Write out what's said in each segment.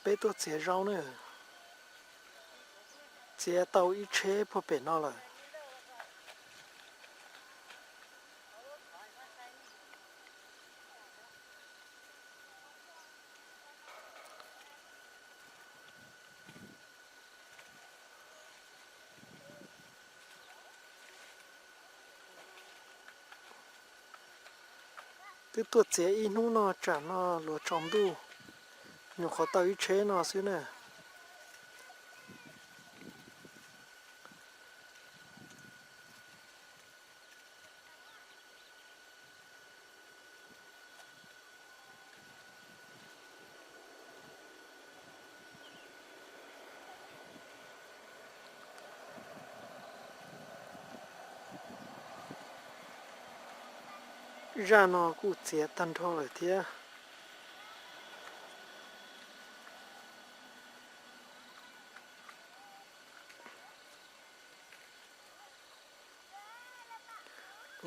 Peb tuaj txiav zaub na, txiav tau ib tsheb puag pem no lawm. Twb tuaj txiav ib hnub no tsam no luag tsaus ntuj, nyuam qhuav tau ib tsheb no xwb na. Zaj no kuj txiav tag nrho lawm thiab.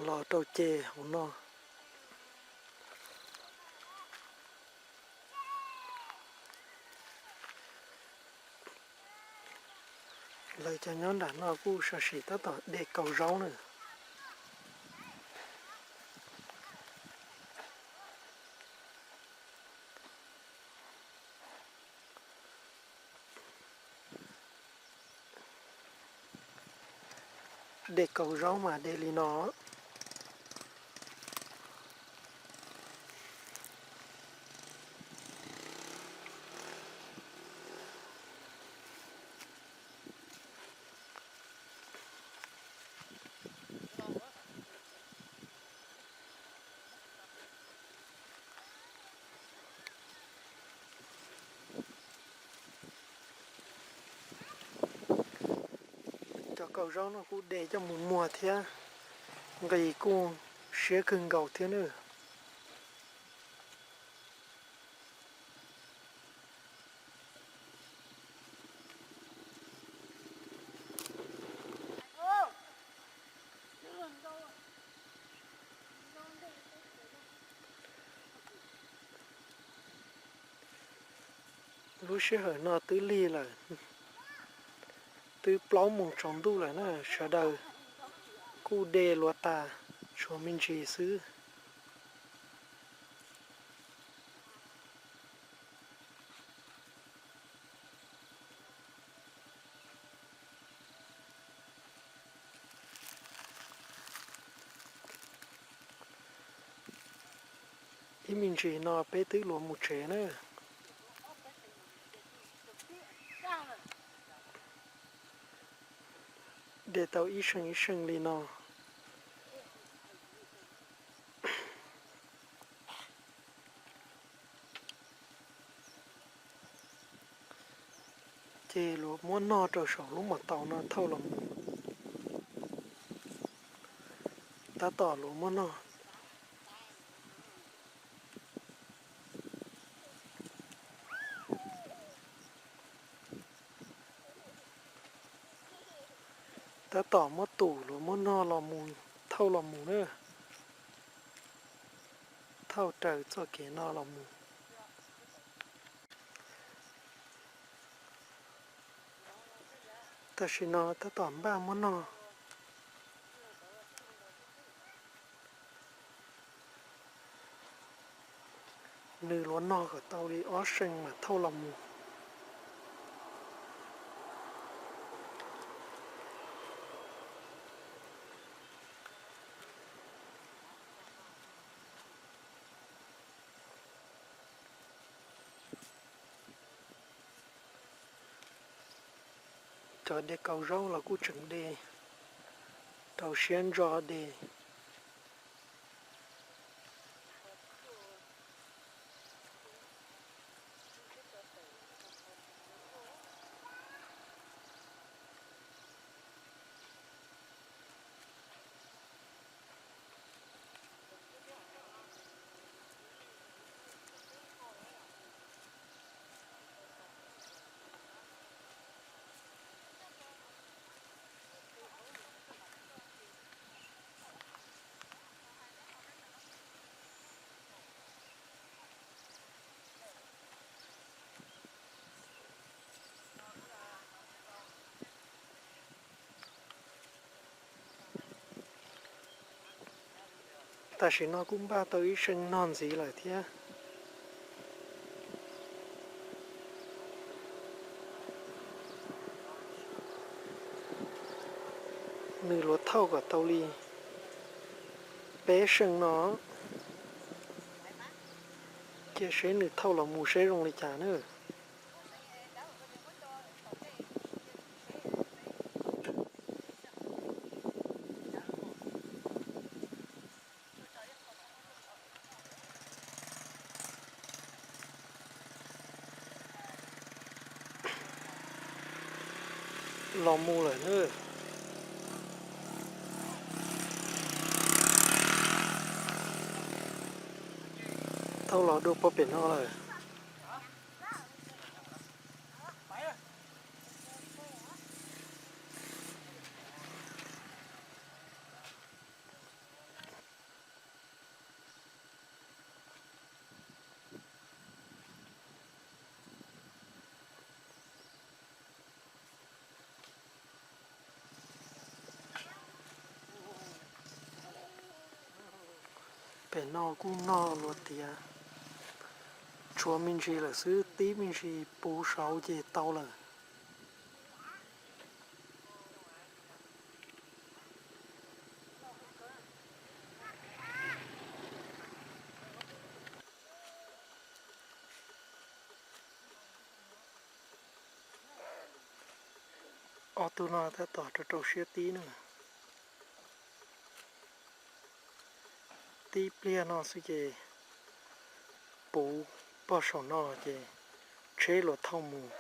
Los rau ce hauv no. Lawv cov nyob nram no kuj sam sim tab tom de kaus zaub na. De kaus zaub mas de li no. Cov kaus zaub no kuj de coj mus muag thiab, nqis kuj siab kawg nkaus thiab nawb. Lub sij hawm no twb lig lawm, twb plaub moos tsaus ntuj lawm na, sawv daws kuj de luav tas, tshuav me ntsis xwb. Ib me ntsis no peb twb luav mus tsev na. De tau ib seem ib seem li no. Ces luav muab nog rau saum lub mos taus no thauj los mus. Tab tom luav muab nog. Tab tom muab tus luav muab nog los mus thauj los mus na. Thauj raws txoj kev no los mus. Tam sim no tab tom npaj muab nog. Nws luav nog kom tau li ob seem mas thauj los mus. Cov de kaus zaub los kuj tseem de, rau siab ntso de. Tam sim no kuj npaj tau ib seem nog ntxiv lawm thiab. Nws luav thauj kom tau li peb seem no, cia seb nws thauj los mus seb zoo li cas na. Los mus lawm na. Thauj los dua pog pem no lawm. Pem no kuj nog luav tiav, tshuav me ntsis lawm xwb, tib me ntsis puv saud ces tau lawm. Ob tug no tab tom rau rau siab tib na. Tib pliag no xwb ces puv pog saum no ces tsheb luav thauj mus.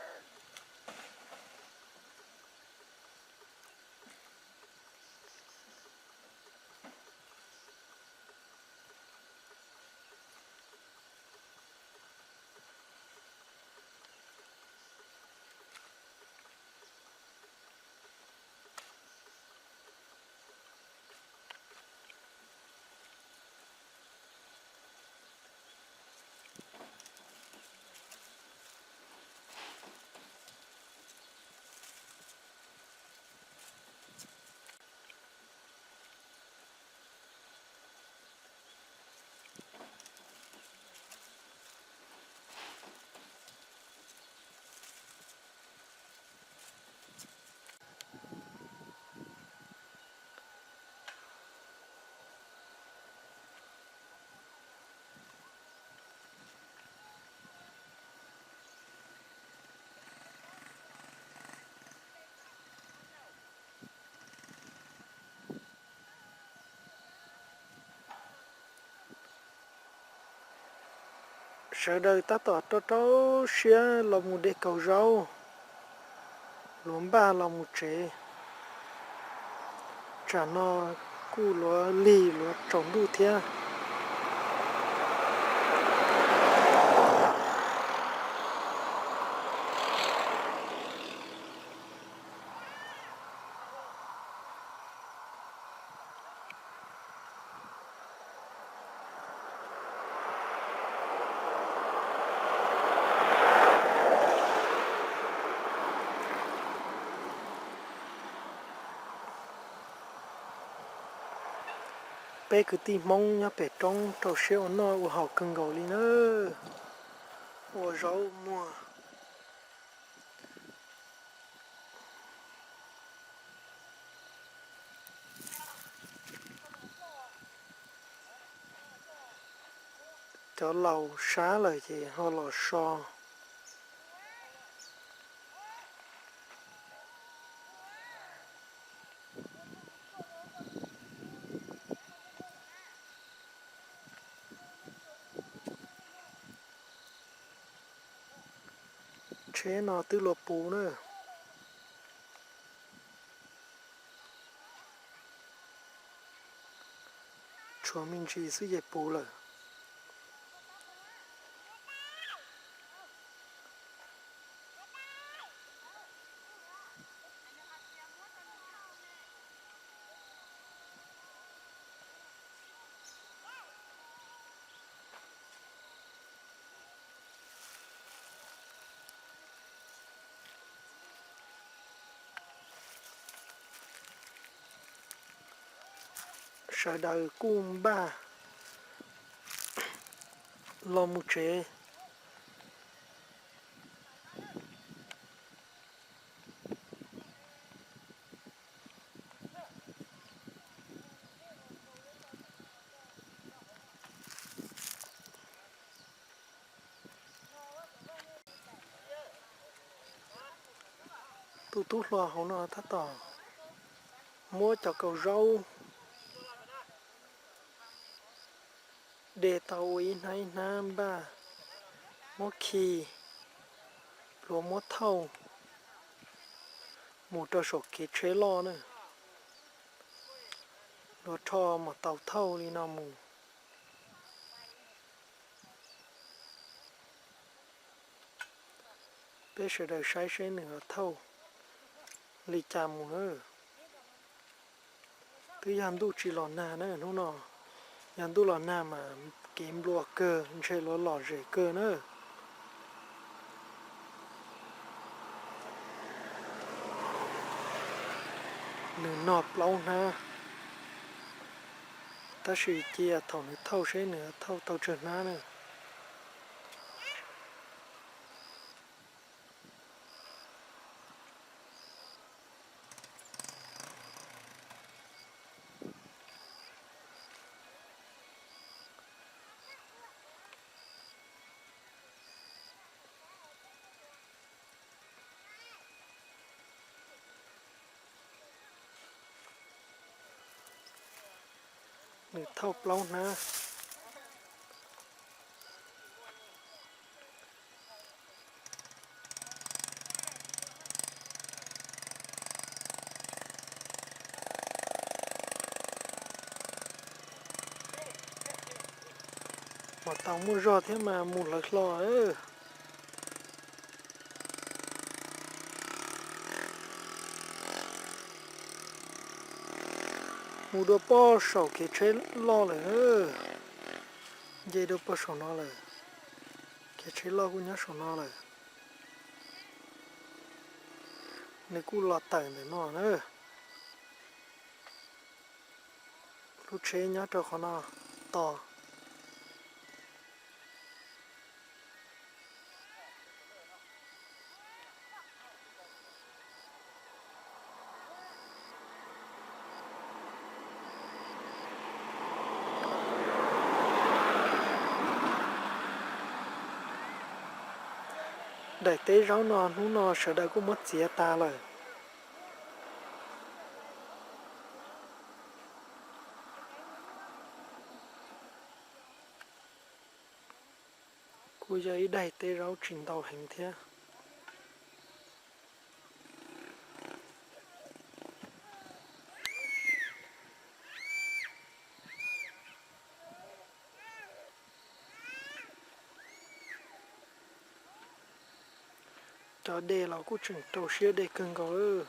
Sawv daws tab tom rau rau siab los mus de kaus zaub, luav npaj los mus tsev. Tsam no kuj luav lig luav tsaus ntuj thiab. Peb kwv tij Hmoob nyob pem roob rau siab ua noj ua haus kawg nkaus li na, ua zaub muag. Cov laus sab lawm ces ho los so. Tsheb no twb luav puv na. Tshuav me ntsis xwb ces puv lawm. Sawv daws kuj npaj los mus tsev. Tus tub hluas hauv no tab tom muab cov kaus zaub de tau ua ib hnab ib hnab npaj, muab khi, luag muab thauj mus rau saum kev tsheb loj na. Luag rho mas tau thauj li no mus. Peb sawv daws saib seb nws thauj li cas mus na. Twb yog ntuj tsis los nag na hnub no, yog ntuj los nag mas kev nplua kawg ntshe luag lom zem kawg na. Nws nog plaub hnab, tab sis cia thaum nws thauj seb nws thauj tau tsawg hnab na. Nws thauj plaub hnab. Mas tau muaj zog thiab mas mus lawv hlo. Mus dua pog saum kev tsheb loj lawm. Nce dua pog saum no lawm. Kev tsheb loj kuj nyob saum no lawm. Nws kuj los tawm ntawm no na. Lub tsheb nyob rau qhov no tos. Daim teb zaub no hnub no sawv daws kuj muab txiav tas lawm. Kuj yog ib daim teb zaub tsis ntau heev thiab. Cov de los kuj tseem rau siab de kawg nkaus lawm.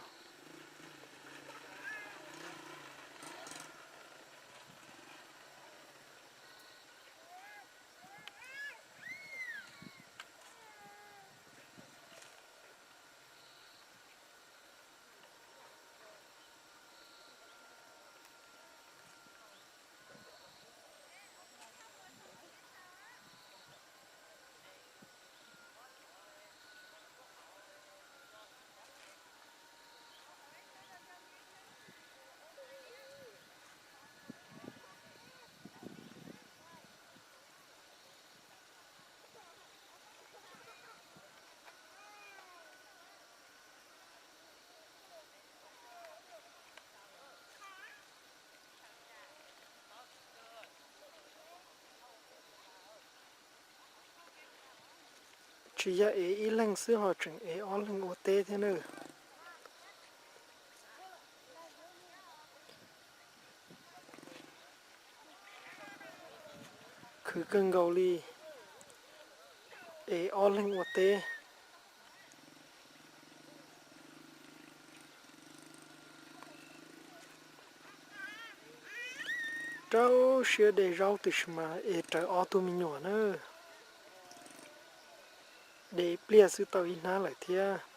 Tsis yog ev ib leeg xwb ho tseem ev ob leeg ua teb thiab na. Khwv kawg nkaus li, ev ob leeg ua teb. Rau siab de zaub tiam sis mas ev raws ob tug me nyuam na. De ib pliag xwb tau ib hnab lawm thiab.